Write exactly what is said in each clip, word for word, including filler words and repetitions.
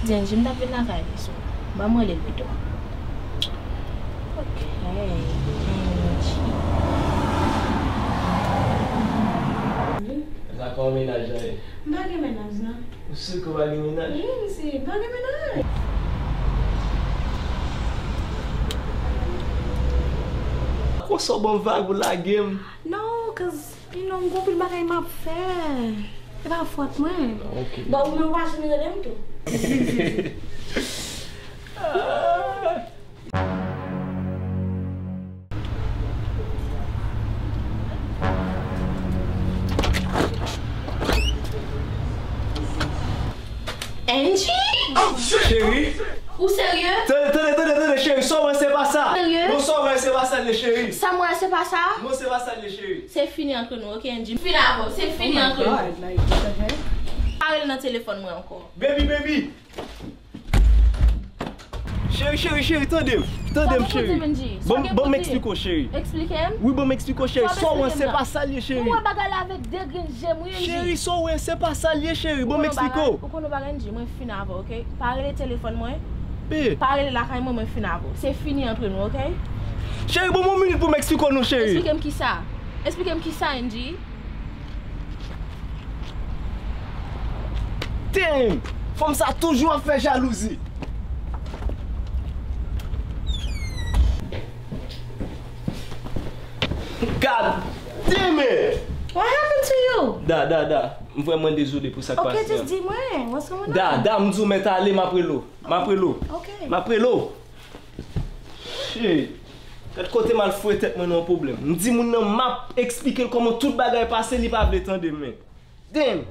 Di Angie m t ap vin lakay li, so ban m rele l pito. Ok, Angie. Sa kòman mennaj la ye? M pa gen mennaj, non. Ou si ke w pa gen mennaj? Wi, m si, m pa gen mennaj. Konsa w ban m vag, ou lage m. No, cause, you know, m gon pil bagay m ap fè. Se pa fòt mwen. Ok. Bon, ou menm ou pa janm rele m tou. Angie? Cheri. Ou serye? Tande, tande, tande, tande, cheri, sa w wè se pa sa. Serye? Non, sa w wè se pa sa l ye, cheri. Sa m wè se pa sa? Non, se pa sa l ye, cheri. Se fini antre nou, ok, Angie? Fini avè w, se fini antre nou. Oh my God, like, what the heck? Pa rele nan telefòn mwen ankò. Baby, baby. Cheri, cheri, cheri, tande m. Tande m, cheri. Ban m, ban m eksplike w, cheri. Eksplike m? Wi, ban m eksplike w, cheri. Sa w wè se pa sa l ye, cheri. Ou wè bagay la avèk de grenn je m, wi, Angie. Cheri, sa w wè se pa sa l ye, cheri. Ban m eksplike w. Ou konn yon bagay, Angie, mwen fin avè w, ok? Pa rele telefòn mwen. Pe. Pa rele lakay mwen, mwen fin avè w. Se fini antre nou, ok? Cheri, ban m yon minit pou m eksplike w non, cheri. Eksplike m kisa? Eksplike m kisa, Angie? Damn! Fanm sa toujou ap fè jalouzi. God damn it! What happened to you? Da, da, da. M vrèman dezole pou sa k pase a. Ok, just di mwen. What's going on? Da, da, m di w mèt ale, m ap rele w. M ap rele w. Ok. M ap rele w. Shit. Gad kote m al foure tèt mwen nan yon pwoblèm. M di moun nan m ap eksplike l kòman tout bagay pase, li pa vle tande m, men. Damn!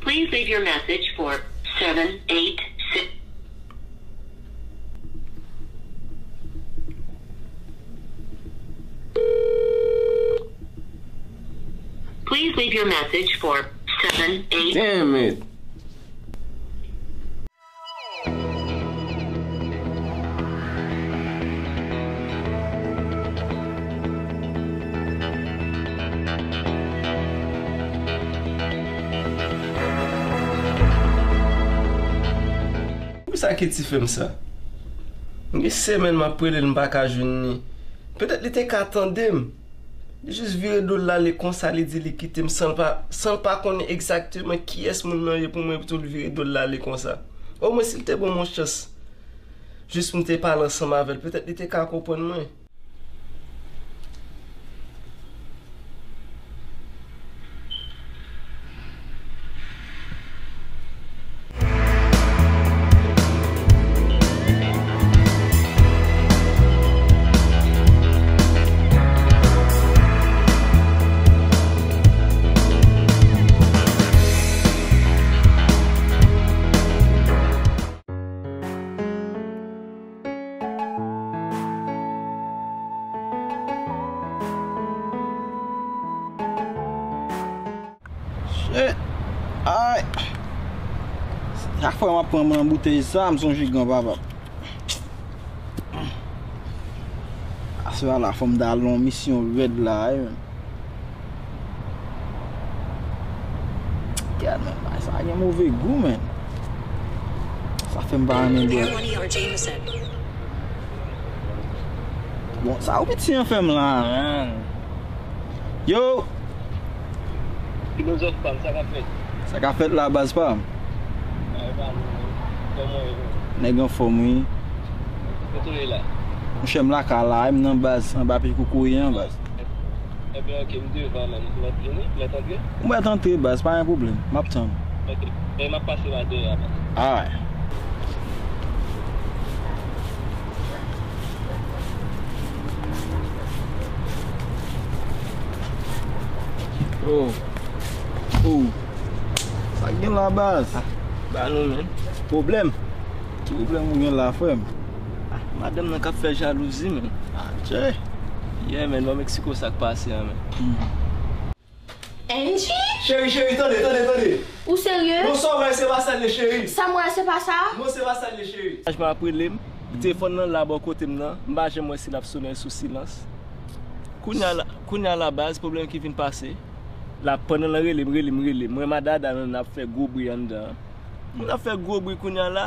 Please leave your message for seven eight six. Please leave your message for seven eight. Damn it. Poukisa Katie fè m sa? M gen semèn m ap rele l, m pa ka jwenn li. Petèt li te ka tande m. Li jis vire do l l ale konsa, li di li kite m san l pa, san l pa konnen egzakteman kiyès moun nan ye pou mwen, pou l vire do l l ale konsa. Omwen si l te ban m yon chans, jis pou m te pale ansanm avè l, petèt li te ka konprann mwen. Shit. Ay. Chak fwa m ap pran nan boutèy sa, m sonje granpapa. Aswè a la, fò m ta al nan yon misyon rèd la, wi, menn. Gad, menn, bagay sa gen move gou, menn. Sa fè m pa renmen bwè. Bon, sa ou piti an fè m la, man. Yo! Filozòf pa m, sa k ap fèt? Sa k ap fèt la, baz pa m? Ay, pa nou, men. Kòman w ye, men? Nèg anfòm, wi. Kote w ye la? Monchè, m lakay la, m nan baz, anba pye kokoye an, baz. Ebyen, ok, m devan, men. Mèt vini, mèt antre? Ou mèt antre, baz, pa gen pwoblèm. M ap tann ou. Ok. E m ap pase la dèyè a, baz. Alright. Oh. Oh. Sa k gen la, baz? Ah, ba nou, men. Pwoblèm? Ki pwoblèm ou gen la, frè m? Ah, madanm nan k ap fè jalouzi, men. Adje. Yeah, men, bò Meksiko sa k pase an, men. Hmm. Angie? Cheri, cheri, tande, tande, tande. Ou serye? Non, sa w wè, se pa sa l ye, cheri. Sa m wè, se pa sa? Non, se pa sa l ye, cheri. Mennaj mwen ap rele m. Telefòn nan la bò kote m nan. M pa janm wè si l ap sonnen sou silans. Kounye a la, kounye a la, baz, pwoblèm ki vin pase. La, pandan l rele m, rele m, rele m. Mwen, madada nan ap fè gwo bri anndan an. Moun ap fè gwo bri kounye a la,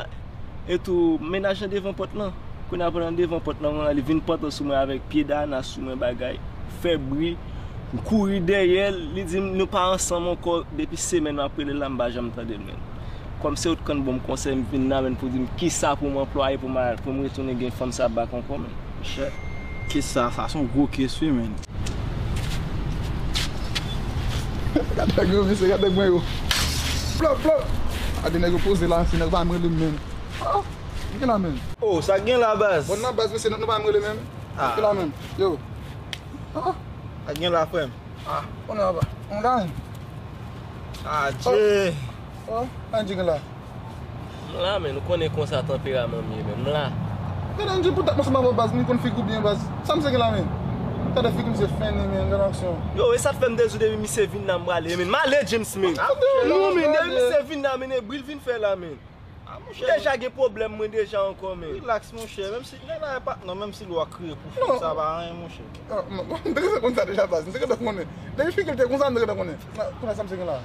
e tou, mennaj lan devan pòt lan. Kounye a, pandan l devan pòt lan, kounye a, li vin pantan sou mwen avèk pye dana sou mwen bagay, fè bri, m kouri dèyè l, li di m, "Nou pa ansanm ankò depi semèn m ap rele l la, m pa janm tande l, men." Kòm se ou t konn ban m konsèy, m vin la, men, pou di m kisa pou m anplwaye pou m al, pou m retounen gen fanm sa back ankò, men. Monchè, kes sa, sa se yon gwo kes wi, men. Gad nèg yo, mesye, gad nèg mwen yo. Plop, plop. Gade nèg yo poze la, se nèg pa m rele m menm. Ah, ki gen la menm? Oh, sa gen la, baz? Bon, nan baz, mesye, nou, nou pa m rele menm. Ah. Ki la menm? Yo. Ah. Sa gen la, frè m? Ah, on nan ba. On la menm. Adje. Oh, oh, Angie gen la. M la, men, ou konnen konsa tanperaman m ye, men, m la. Gade Angie pou tèt mwen, se pa bò baz, m konn figi w byen baz. Sa misye gen la, men? Gade figi misye fèni, men, gade aksyon. Yo, e sa t fè m te di w depi misye vin la, m prale, men. M ale, James, men. Ah, non, men, depi misye vin la, men, e bri l vin fè la, men. Ah, monchè. M deja gen pwoblèm, mwen deja ankò, men. Relax, monchè. Menm si, nèg la e pa, non, menm si lwa kriye pou fòm, sa pa anyen, monchè. Ah, m te gentan konn sa deja, baz. M te gentan konnen. Depi figi l te konsa, m te gentan konnen. Sa, konnen sa misye gen la.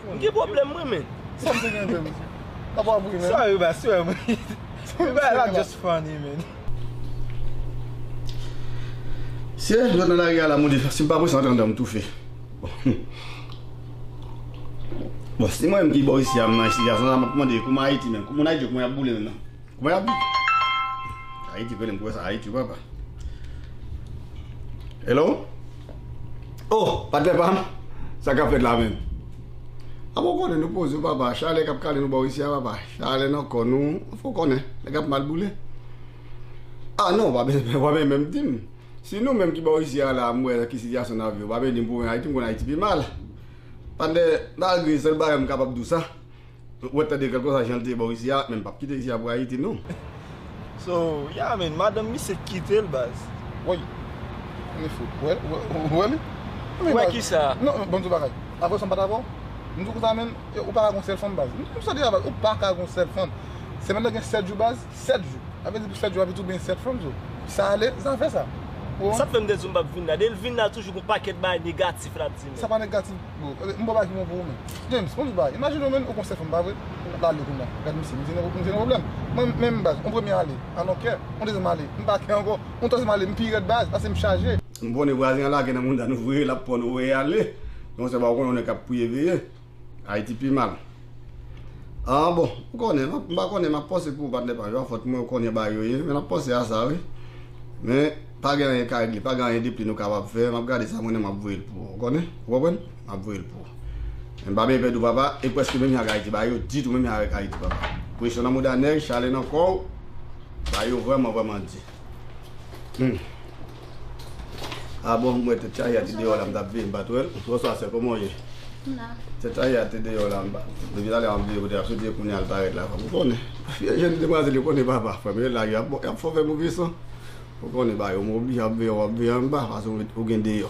M gen pwoblèm mwen, men. Sa m te gen, men. Sa pa vre, men. Sorry, baz, sorry, mwen. Bagay la just funny, men. Si m sot nan lari a la, mon Dye, si m pa prese antre anndan, m toufe. Bon, si mwen menm ki bò isi a, m nan sitiyasyon sa, m ap mande, kouman Ayiti menm? Moun Ayiti yo, kouman y ap boule menm nan? Kouman y ap viv? Ayiti, konnen m kwè sa, Ayiti, papa. Hello? Oh, patnè pa m, sa k ap fèt la menm? A bon, konnen nou poze w, papa. Chalè k ap kale nou bò isi a, papa. Chalè nan kò nou, fò w konnen, nèg ap mal boule. Ah non, pa bezwen, pa bezwen menm di m. Si nou menm ki bò isi a la, m wè ki sitiyasyon n ap viv, pa bezwen di m pou mwen Ayiti, m konn Ayiti pi mal. Patnè, malgre sèl bagay m kapab di w sa. Ou wè tande kèlkeswa jan l te bò isi a, men m p ap kite isi a pou Ayiti, non. So, yeah, man, madanm misye kite l, baz. Woy. Konnen fout. Wè, wè, wè li? Wè kisa? Non, non, ban m di w bagay. Apre sa, m pa dakò. M di w konsa, men, ou pa ka gon sèl fanm, baz. M di w sa deja, baz. Ou pa ka gon sèl fanm. Semèn nan gen sèt jou, baz. Sèt jou. Sa vle di pou sèt jou, epi tou gen sèt fanm, so. Sa ale, zafè sa. Ou konprann? Sa k fè m te di w m p ap vin la. Depi l vin la, toujou gon pakèt bagay negatif l ap di, men. Sa pa negatif. Bon, eh, m bon bagay ki bon pou ou, men. James, bon bagay. Imajine w, men, ou gon sèl fanm, pa vre? L ap lale kounye a. Gad misye, misye nan, misye nan pwoblèm. Mwen, menm baz, on premye ale, I don't care. On dezyèm ale, m pa care ankò. On twazyèm ale, m pi rèd baz, paske m chaje. M konnen vwazen an lage nan mouda nou vre, l ap pran nou voye ale. Konsa, ou konnen, ou nèg k ap priye veye. Ayiti pi mal. Ah, bon, ou konnen, m pa konnen, m ap panse pou ou, patnè pa m, yo, fòt mwen, ou konnen bagay yo ye, men n ap panse a sa, wi. Men, pa gen anyen ka regle, pa gen anyen de pli nou kapab fè, m ap gade sa mwen menm, m ap voye l pou ou, ou konnen? Ou konprann? M ap voye l pou ou. Men pa bezwen pèdi w, papa, e prèske menm jan ak Ayiti, bagay yo ditou menm jan avèk Ayiti, papa. Presyon nan mouda nèg, chalè nan kò w, bagay yo vrèman, vrèman di. Hmm. Ah bon, mwen tèt chaje a te deyò la, m t ap veye, m pa t wè l. Bonswa, sè, kòman w ye? M la. Tèt chaje a te deyò la, m pa. Depi talè a m ap veye kote l ap soti, e kounye a l parèt la, frè m. Ou konnen. Jèn demwazèl yo konnen papa, frè m. Yo la, y ap, y ap fè move san. Ou konnen bagay yo, m oblije ap veye, w ap veye anba, paske ou, ou gen deyò.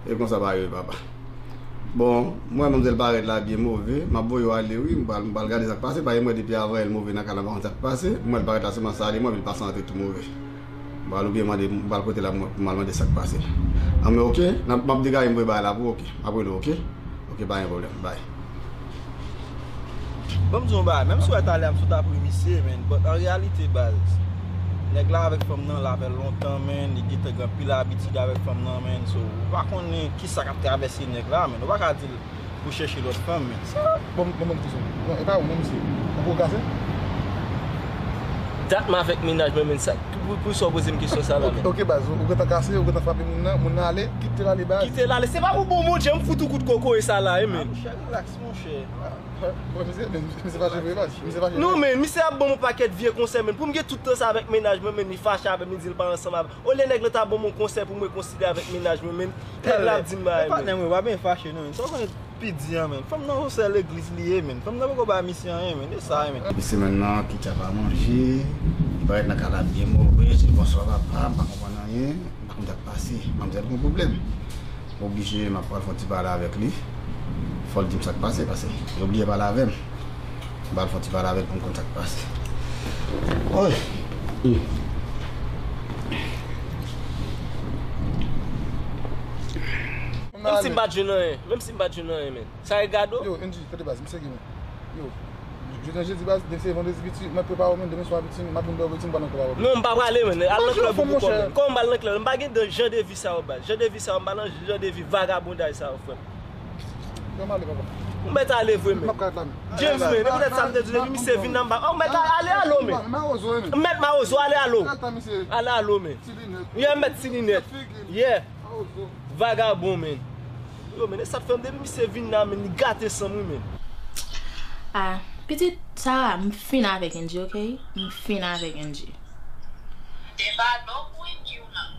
E konsa bagay yo ye, papa. Bon, mwen, manmzèl parèt la byen move. M ap voye w ale, wi. M pral, m pral gade sa k pase. Paske mwen, depi avan yè, l move nan kay la, m pa konn sa k pase. M wè l parèt la, sèlman sa ale, mwen, epi l pase antre tou move. M pral oubyen mande, m pral kote l la, m, m al mande sa k pase. An, men oke, n ap, m ap degaje, m voye bagay la pou ou, oke. M ap rele w, oke? Oke, pa gen pwoblèm. Bay. Ban m di w yon bagay, menm si w wè talè a m sot apre misye, men, but an reyalite, baz, Nèg la avèk fanm nan, l avè l lontan, menn. Li gentan gen anpil abitid avèk fanm nan, menn. So, ou pa konnen kisa k ap travèse nèg la, menn. Ou pa ka di l pou chèche lòt fanm, menn. Sa, bon, bon, bon, kesyon. Non, e pa ou, non, misye. Ou poko kase? Dat m avèk mennaj mwen, menn, sa, pou, pou sa w poze m kesyon sa la, menn. Ok, baz, ou gentan kase, ou gentan frape moun nan, moun nan ale, kite l ale, baz. Kite l ale, se pa pou bon Bondye, m fout ou kout kokoye sa la, wi, menn. Ah, monchè, relax, monchè. Ah, bon, misye, men, misye fache vre, baz. Misye fache vre. Non, menn, misye ap ban m yon pakèt vye konsèy, menn. Pou m gen tout tan sa avèk mennaj mwen, menn, li fache avè m, li di l pa ansanm avè m. Olye nèg lan ta ban m yon konsèy pou m rekonsilye avèk mennaj mwen, menn. Nèg la ap di m bagay, menn. Patnè mwen, pa byen fache, non, menn. Sa w konnen Pidi an, menn. Fanm nan yon sèl legliz li ye, menn. Fanm nan poko bay misye anyen, menn. E sa, menn. Depi semèn nan, Ketia pa manje. Li parèt nan kay la byen move. Se bonswa papa, m pa konprann anyen. M pa konn sa k pase. Manmzèl gon pwoblèm. M oblije, m ap pral fè yon ti pale avèk li. Fò l di m sa k pase, paske li oblije pale avè m. M pral fè yon ti pale avè l pou m konn sa k pase. Oy! Menm si m pa t jwenn anyen, menm si m pa t jwenn anyen, men. Sa e gado? Yo, Angie, tande baz, misye gen men. Yo, jodi an jedi baz, demen se vandredi piti, mwen prepare w, men demen swa piti, m ap vin dòmi piti, m pral nan klèb avè w. Non, m pa prale, men. Al nan klèb ou pou kò, men. Kòman m pral nan klèb? M pa gen dan jan de vi sa yo, baz. Jan de vi sa yo, m pa nan jan de vi vagabondaj sa yo, frè m. Yo, m ale, papa. Ou mèt ale vre, men. M ap ka ret la, men. James, men, e poutèt sa m te di w, depi misye vin nan m ba, oh, mèt ale alo, men. M mèt mawozo, men. M mèt mawozo, ale alo. Ale alo, men. Ti linèt. Yeah, m mèt ti linèt. Yeah. Vagabon, men. Yo, men, e sa k fè m depi misye vin la, men, li gate san m, wi, men. Ah, pitit Sarah, m fin avèk Angie, ok? M fin avèk Angie. Te ba non pou Angie w nan.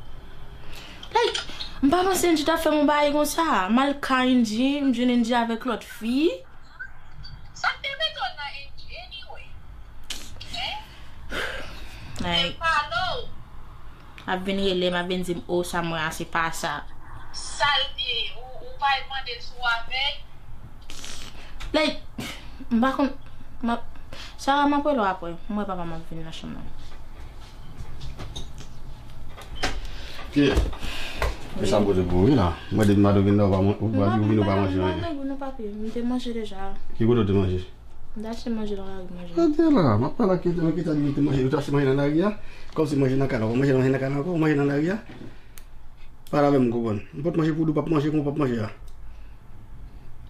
Like, m pa panse Angie t ap fè m yon bagay konsa. M al ka Angie, m jwenn Angie avèk lòt fi. Sa k te mete w nan Angie, anyway? Hein? Like, m pale w. Ap vin rele m, ap vin di m, "Oh, Samra, se pa sa." Sa l ye? Ou, ou pa mande si w avè l? Like, m pa konn, m ap, Sarah, m ap rele w apre. M wè papa m ap vin nan chanm nan. Ki? Ki sa m pote pou ou, wi, la? Mwen, depi maten vin la, ou pa man-, ou pa, ou vin, ou pa manje anyen. Non, non, non, papi, m te manje deja. Ki kote ou te manje? M t achte manje nan lari manje. Gade la, m ap pale ak Ketia, men Ketia di li te manje, ou te achte manje nan lari a? Kòmsi manje nan kay la, ou manje, manje nan kay la ankò, ou manje nan lari a? Pale avè m, m konprann. M pot manje pou ou, w p ap manje, kòman w p ap manje a?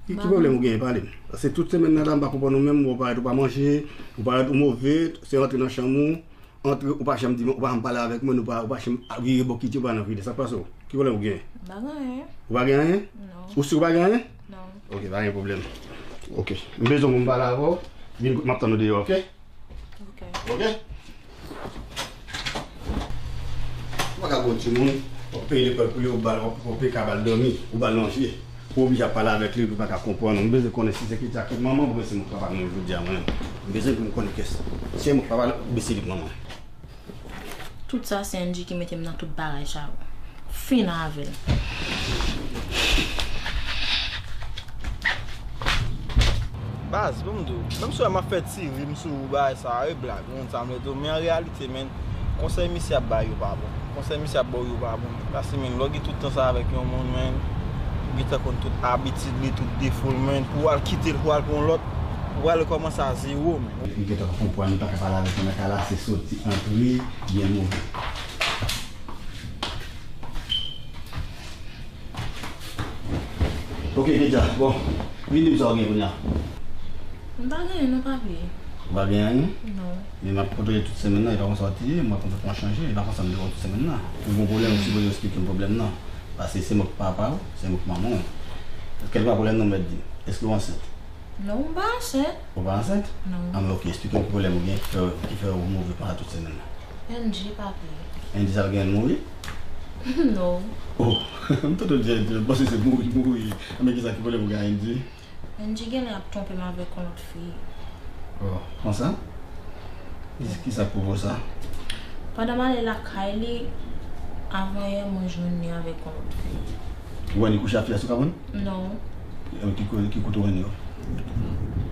Ki, ki pwoblèm ou genyen, pale m? Paske tout semèn nan la, m pa konprann ou menm, ou parèt ou pa manje, ou parèt ou move, se rantre nan chanm ou, antre, ou pa janm di mwen, ou pa janm pale avèk mwen, ou pa, ou pa janm vire bò kite, ou pa nan vide. Sa k pase w? Ki pwoblèm ou genyen? M pa gen anyen. Ou pa gen anyen? Non. Ou si ou pa gen anyen? Non. Ok, pa gen pwoblèm. Ok. M bezwen pou m pale avè w. Vin, m ap tann ou deyò, ok? Ok. Ok? Ou pa ka gon timoun, w ap peye lekòl pou li, ou ba l, w ap, w ap peye ka ba l dòmi, ou ba l manje. Ou oblije ap pale avèk li, li pa ka konprann ou. M bezwen konnen si se Ketia ki manman w oubyen se mwen k papa l, mwen jodi a mwen menm. M bezwen pou m konnen kès. Si se mwen k papa l oubyen se li k manman l. Tout sa se Angie ki mete m nan tout bagay sa yo. Fin avè l. Baz, ban m di w, menm si w wè m ap fè ti rim sou ou, bagay sa, e blag, ou konn sa m vle di w, men an reyalite, men, konsèy misye ap bay yo pa bon. Konsèy misye ap ba w yo pa bon. Paske, men, lè w gen tout tan sa avèk yon moun, men, ou gentan konn tout abitid li, tout defo l, men, pou w al kite l, pou w al pran yon lòt, ou pral rekòmanse a zewo, men. M gentan konprann, li pa ka pale avèk mwen nan kay la, se soti, antre, byen move. Ok, Ketia, bon, vin di m sa w gen kounye a. M pa gen anyen non, papi. Ou pa gen anyen? Non. Men m ap kontwole tout semèn nan, e pa konsa w te ye, m wè konpòtman w chanje, e pa konsa m te wè w tout semèn nan. Ou gon pwoblèm, ou sipoze eksplike m pwoblèm nan. Paske se mwen k papa w, se mwen k manman w. Kèlkeswa pwoblèm nan, ou mèt di m. Èske w ansent? Non, m pa ansent. Ou pa ansent? Non. Anben, ok, eksplike m ki pwoblèm ou gen ki fè, ki fè ou move konsa tout semèn nan. Angie, papi. Angie sa l gen mouri? Non. Oh, m tande w di Angie, m panse se mouri, mouri. Anben, kisa ki pwoblèm ou gen ak Angie? Angie genlè ap twonpe m avèk yon lòt fi. Oh, konsa? Ki, kisa k pwouve w sa? Pandan m ale lakay li, avanyè mwen jwenn li avèk yon lòt fi. Ou wè li kouche ak fi a sou kabann? Non. E ki ko-, ki kote w jwenn yo?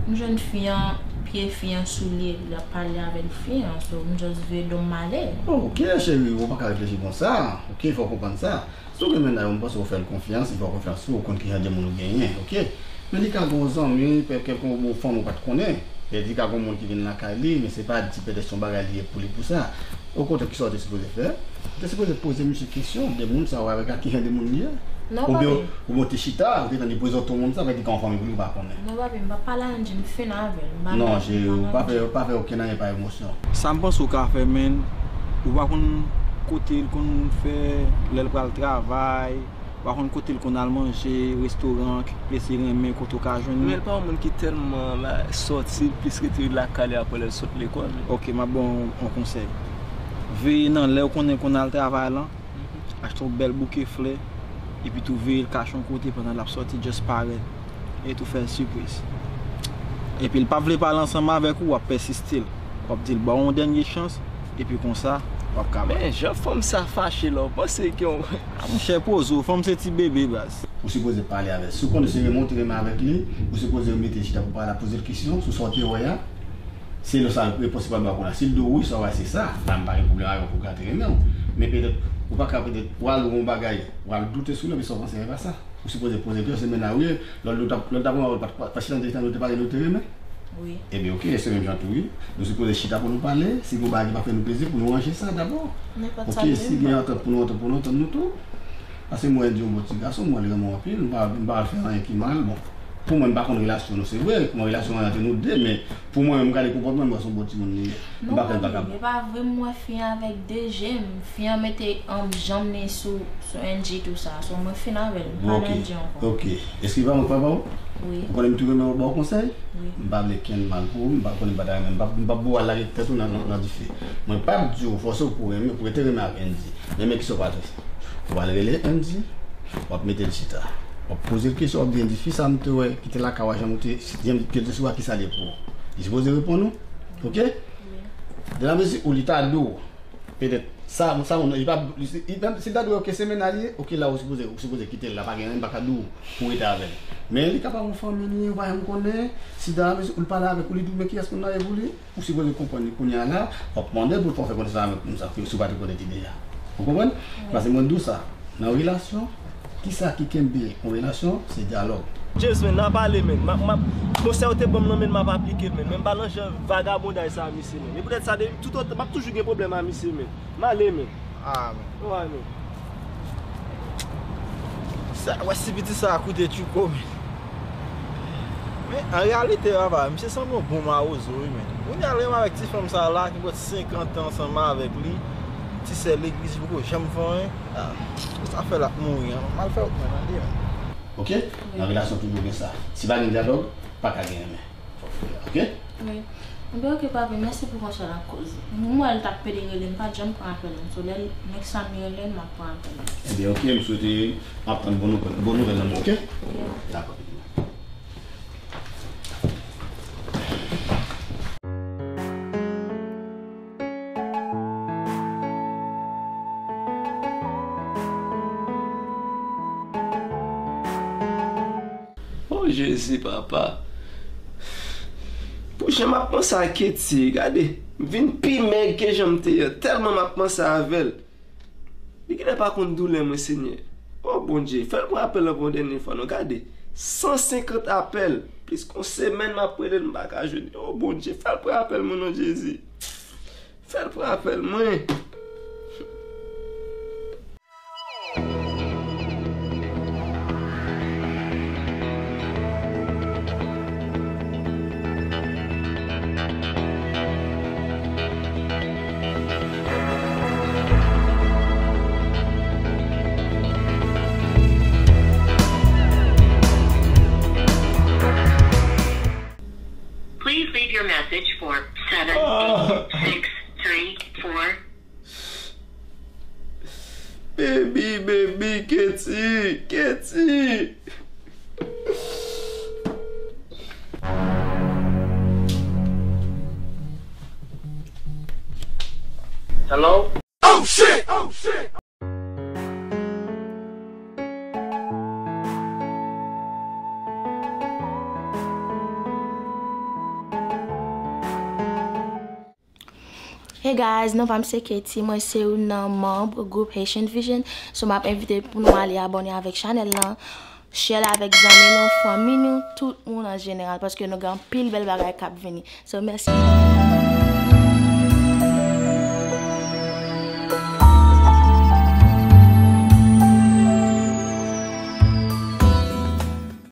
M jwenn fi an, pye fi an sou li, epi l ap pale avèk fi an, so m just vire do m m ale. Oh, ok, cheri, ou pa ka reflechi konsa. Ok, fò w konprann sa. Si w gen mennaj ou, m panse w fè l konfyans, li fè w konfyans tou, ou konn ki jan de moun ou genyen, ok? Men li ka gen yon zanmi, pe-, kèlkonk bon fanm ou pa t konnen. E li ka gen yon moun ki vin lakay li, men se pa di petèt se yon bagay li ye pou li pou sa. Okontrè, kisa w te sipoze fè? Ou te sipoze poze misye kesyon de moun sa a, ou wè avèk a ki jan de moun li ye. Non, oubyen papi. Oubyen ou te chita, ou te tande prezante w moun sa, avèk li ka yon fanmi pou li, ou pa konnen. Non, papi, m pa pale a Angie, m fin avè l. M pa Non, cheri, ou pa fè, ou pa fè okenn anyen pa emosyon. Sa m panse ou ka fè, men, ou pa konn kote l konn fè, lè l pral travay, ou pa konn kote l konn al manje, restoran, k-, plis li renmen, kote ou ka jwenn li. Men l pa yon moun ki tèlman la, sòti, l plis rete lakay li apre lè l sot lekòl. Ok, m ap ba w yon konsèy. Veye nan lè ou konnen l konn al travay lan, achte yon bèl bouke flè, epi tou veye l kache yon kote pandan l ap sòti, just parèt. E tou fè l sipriz. Epi l pa vle pale ansanm avèk ou, w ap pèsiste l. W ap di l ba w yon dènye chans, epi konsa, w ap ka bay. Men, jan fanm sa fache la, w panse ke yon A, monchè, poze w, fanm se ti bebe, baz. Ou sipoze pale avè l. Si w konnen se renmen w te renmen avèk li, ou sipoze mete l chita pou pale, poze l kesyon sou sa w te wè a. Se lè sa repons li pral ba w kounye a. Si l di w wi, sa w wè se sa, la m pa gen pwoblèm avè w pou w ka te renmen w. Men petèt, ou pa ka petèt, w al wè yon bagay, w al doute sou li, men sa w panse se pa sa. Ou sipoze poze l kesyon, se men a wi, lè l t ap, lè l t ap renmen w, pa, pa, pa chita nan te, te pale nou te renmen. Wi. Ebyen, ok, se menm jan tou, wi. Nou sipoze chita pou nou pale, si gen yon bagay ki pa fè nou plezi, pou nou ranje sa dabò. Ok, si gen antant pou nou antant, pou nou antann nou tou. Paske mwen di yon bon ti gason, mwen li renmen w anpil, m pa, m pa fè anyen ki mal, bon. Pou mwen, m pa konn relasyon nou, se vre, pou mwen, relasyon an ant nou de, men pou mwen, m gade konpòtman l, m wè se yon bon timoun li ye. M pa fè l vakabon. Non, papi, e pa vre, m wè fi an avèk de je m, fi an mete, um, janm li sou, sou Angie tou sa, so mwen fin avè l, m pa nan Angie ankò. Ok, ok. Èske li pa mwen k papa w? Wi. Ou konnen m toujou renmen ba w konsèy? Wi. M pa vle kenn mal pou ou, m pa konnen m pa ta renmen, m p ap, m p ap ba w al lage tèt ou nan, nan, nan dife. Mwen p ap di w fòse w pou renmen, pou rete renmen ak Andy. Men, men kisa w pral fè? W al rele Andy, w ap mete l chita. W ap poze l kesyon, w ap di Andy, fi sa m te wè ki te lakay w a, janm ou te, janm ki te sou a, kisa l ye pou ou? Li sipoze reponn ou, ok? Wi. Dans la mesure où li ta di w, petèt, sa, sa moun nan, li pa, li, li, menm si l ta di w, ok, se mennaj li ye, ok, la ou sipoze, ou sipoze kite l la, pa gen anyen m pa ka di w pou w rete avè l. Men li kapab yon fanmi li ye, ou pa janm konnen, si dans la mesure où l pale avèk ou, li di w, men kiyès moun nan ye pou li, ou sipoze konprann li kounye a la, w ap mande l pou l fè w fè konesans avèk moun sa, si w pa te konn li deja. Ou konprann? Wi. Paske mwen di w sa, nan relasyon, kisa ki kenbe yon relasyon, se dyalòg. James, men, n a pale, men. M ap, m ap, konsèy ou te ban m nan, men, m ap aplike l, men. Men m pa nan jan vagabondaj sa a, misye, men. E poutèt sa, depi tout otan, m ap toujou gen pwoblèm a misye, men. M ale, men. Ah, men. Ou ale, men. Sa, wè si piti sa a koute tchouko, men. Men, an reyalite, papa, misye sanble yon bon mawozo, wi, men. Kounye a l renmen avèk ti fanm sa a la, ki gen senkant an ansanm avèk li. Ti sè legliz, li poko janm fè anyen. Ah, sa fè l ap mouri, an. Mal fè w pran nan li, men. Ok? Nan relasyon toujou gen sa. Si pa gen dyalòg, pa ka gen renmen. Ok? Wi. Ebyen, ok, papi, mèsi pou konsèy la, koz m wè l t ap pede rele m, m pa t janm pran apèl li. So, lè l, next time li rele m, m ap pran apèl li. Ebyen, ok, m swete m ap tann bon nouvèl, bon nouvèl nan men w, ok? Ok. Dakò. Oh, Jezi, papa. Pou jan m ap panse a Ketty, gade, m vin pi mèg ke jan m te ye, tèlman m ap panse avè l. Li genlè pa konn doulè mwen, Senyè. Oh, Bondye, fè l pran apèl lan pou yon dènye fwa, non, gade. San senkant apèl, plis ke yon semèn m ap rele l, m pa ka jwenn li. Oh, Bondye, fè l pran apèl mwen, non, Jezi. Fè l pran apèl mwen. Please leave your message for seven eight six three four. Baby, baby, Ketty, Ketty. Hello? Oh shit! Oh shit! Hey guys, non pa m se Ketty, mwen se youn nan manm gwoup Haitian Vision. So m ap envite pou nou ale abòne avèk chanèl lan, share l avèk zanmi nou, fanmi nou, tout moun an jeneral, paske nou gen anpil bèl bagay k ap vini. So, mèsi.